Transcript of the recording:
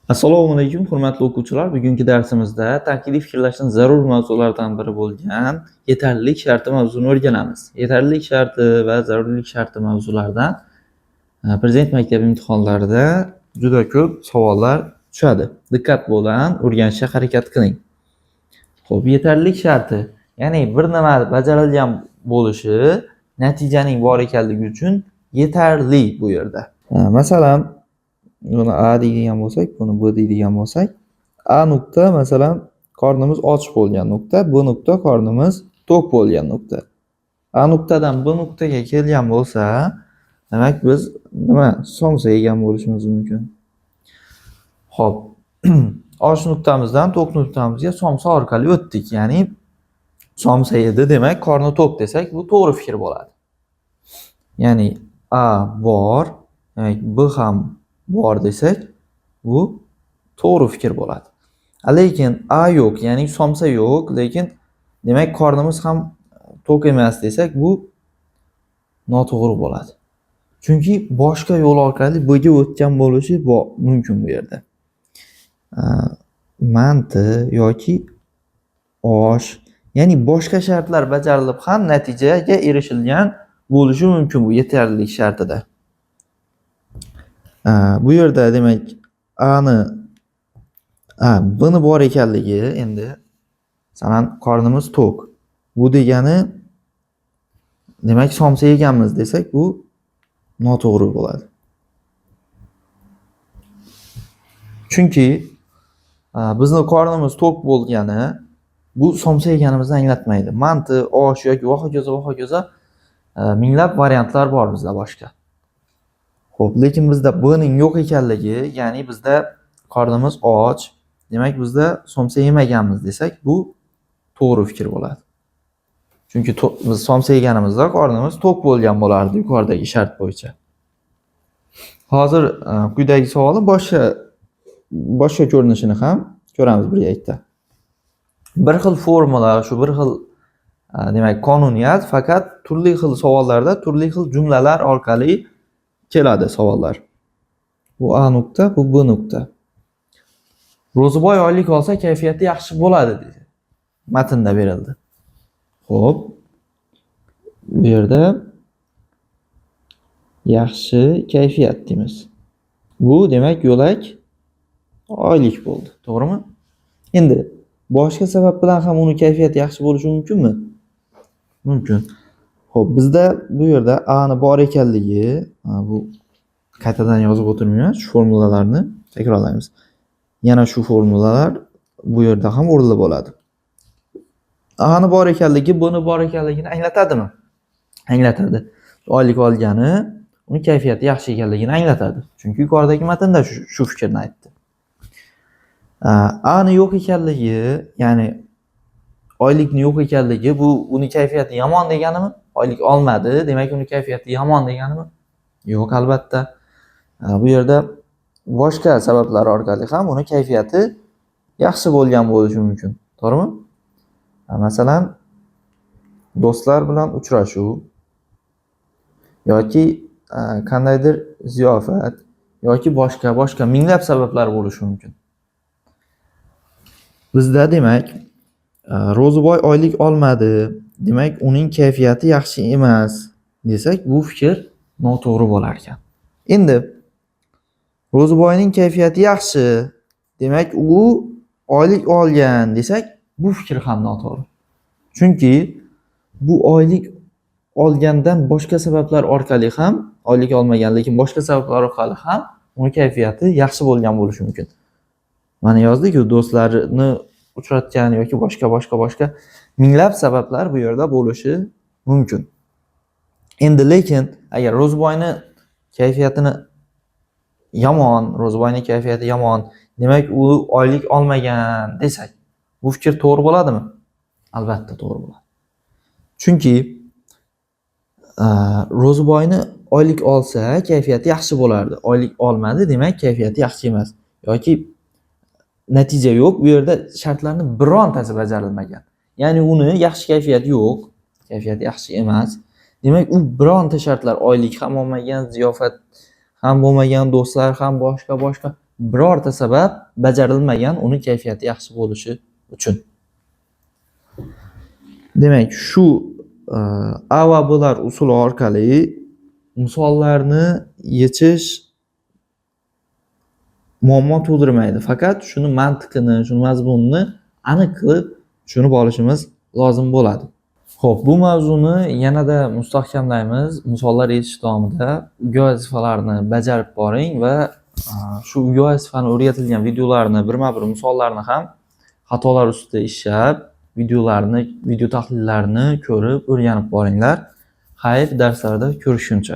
Assalomu alaykum, hurmatli o'quvchilar. Bugungi darsimizda tanqidiy fikrlashning zarur mavzularidan biri bo'lgan yetarlilik sharti mavzusini o'rganamiz. Yetarlilik sharti va zarurlik sharti mavzularidan Prezident maktabi imtihonlarida juda ko'p savollar tushadi. Diqqat bilan o'rganishga harakat qiling. Xo'p, yetarlilik sharti, ya'ni bir nima bajarilgan bo'lishi natijaning bor ekanligi uchun yetarli bu yerda. Masalan, buni A deydigan bo'lsak, buni B deydigan bo'lsak, A nuqta, masalan, qornimiz och bo'lgan nuqta, B nuqta qornimiz to'q bo'lgan nuqta. A nuqtadan B nuqtaga kelgan bo'lsa, demak biz nima, somsa yegan bo'lishimiz mumkin. Xo'p, och nuqtamizdan to'q nuqtamizga somsa orqali o'tdik, ya'ni somsa yedi, demak qorni to'q desak, bu to'g'ri fikr bo'ladi. Ya'ni A bor, demak B ham bor desak, bu to'g'ri fikr bo'ladi. Lekin A yo'q, ya'ni somsa yo'q, lekin demak qornimiz ham to'q emas desak, bu noto'g'ri bo'ladi. Chunki boshqa yo'l orqali B ga o'tgan bo'lishi mumkin bu yerda. Manti yoki osh, ya'ni boshqa shartlar bajarilib ham natijaga erishilgan bo'lishi mumkin bu yetarlilik shartida. Bu yerda demak A ni, B ni bor ekanligi, endi masalan qornimiz to'q. Bu degani demak somsa yeganmiz desak, bu noto'g'ri bo'ladi. Chunki bizni qornimiz to'q bo'lgani bu somsa yeganimizni anglatmaydi. Manti, osh yoki va hokazo va hokazo minglab variantlar bor bizda boshqa. Xo'p, lekin bizda B ning yo'q ekanligi, ya'ni bizda qornimiz och, demak bizda somsa yemaganmiz desak, bu to'g'ri fikr bo'ladi. Chunki biz somsa yeganimizda qornimiz to'q bo'lgan bo'lardi yuqoridagi shart bo'yicha. Hozir quyidagi savolni boshqa ko'rinishini ham ko'ramiz birgalikda. Bir xil formula, shu bir xil, demak qonuniyat, faqat turli xil savollarda turli xil jumlalar orqali keladi savollar. Bu A nuqta, bu B nuqta. Ro'ziboy oylik olsa kayfiyati yaxshi bo'ladi dedi. Matnda berildi. Xo'p. Bu yerda yaxshi kayfiyat deymiz. Bu demak yo'lak oylik bo'ldi, to'g'rimi? Endi boshqa sabab bilan ham uni kayfiyati yaxshi bo'lishi mumkinmi? Mumkin. Xo'p, bizda bu yerda A ni bor ekanligi, bu qaytadan yozib o'tirmayman, shu formulalarni takrorlaymiz. Yana shu formulalar bu yerda ham o'rinli bo'ladi. A ni bor ekanligi B ni bor ekanligini anglatadimi? Anglatadi. Oylik olgani uni kayfiyati yaxshi ekanligini anglatadi. Chunki yuqoridagi matnda shu fikrni aytdi. A ni yo'q ekanligi, ya'ni oylikni yo'q ekanligi bu uni kayfiyati yomon deganimi? Oylik olmadi, demak uni kayfiyati yomon deganimi? Yo'q, albatta. Bu yerda boshqa sabablar orqali ham uni kayfiyati yaxshi bo'lgan bo'lishi mumkin, to'g'rimi? Masalan, do'stlar bilan uchrashuv yoki qandaydir ziyofat yoki boshqa minglab sabablar bo'lishi mumkin. Bizda demak, Ro'ziboy oylik olmadi, demak uning kayfiyati yaxshi emas desak, bu fikr noto'g'ri bo'lar ekan. Endi Ro'ziboyning kayfiyati yaxshi, demak u oylik olgan desak, bu fikr ham noto'g'ri. Chunki bu oylik olgandan boshqa sabablar orqali ham, oylik olmagan, lekin boshqa sabablar orqali ham uni kayfiyati yaxshi bo'lgan bo'lishi mumkin. Mana yozdik-ku, do'stlarini uchratgan yoki boshqa boshqa boshqa minglab sabablar bu yerda bo'lishi mumkin. Endi lekin agar Ro'ziboyni kayfiyatini yomon, Ro'ziboyning kayfiyati yomon, demak u oylik olmagan desak, bu fikr to'g'ri bo'ladimi? Albatta to'g'ri bo'ladi. Chunki Ro'ziboyni oylik olsa kayfiyati yaxshi bo'lardi. Oylik olmadi, demak kayfiyati yaxshi emas yoki natija yo'q. Bu yerda shartlarni birontasi bajarilmagan. Ya'ni uni yaxshi kayfiyati yo'q, kayfiyati yaxshi emas. Demak, u bironta shartlar, oylik ham olmagan, ziyofat ham bo'lmagan, do'stlar ham boshqa boshqa Birorta sabab bajarilmagan uni kayfiyati yaxshi bo'lishi uchun. Demak, shu A va Blar usuli orqali misollarni yechish muammo tug'dirmaydi. Faqat shuni mantiqini, shuni mazmunini aniq qilib tushunib olishimiz lozim bo'ladi. Xo'p, bu mavzuni yanada mustahkamlaymiz. Misollar yechish davomida uyga vazifalarni bajarib boring va shu uyga vazifani o'rgatilgan videolarni, birma-bir misollarni ham xatolar ustida ishlab, videolarni, video tahlillarni ko'rib, o'rganib boringlar. Xayr, darslarda ko'rishguncha.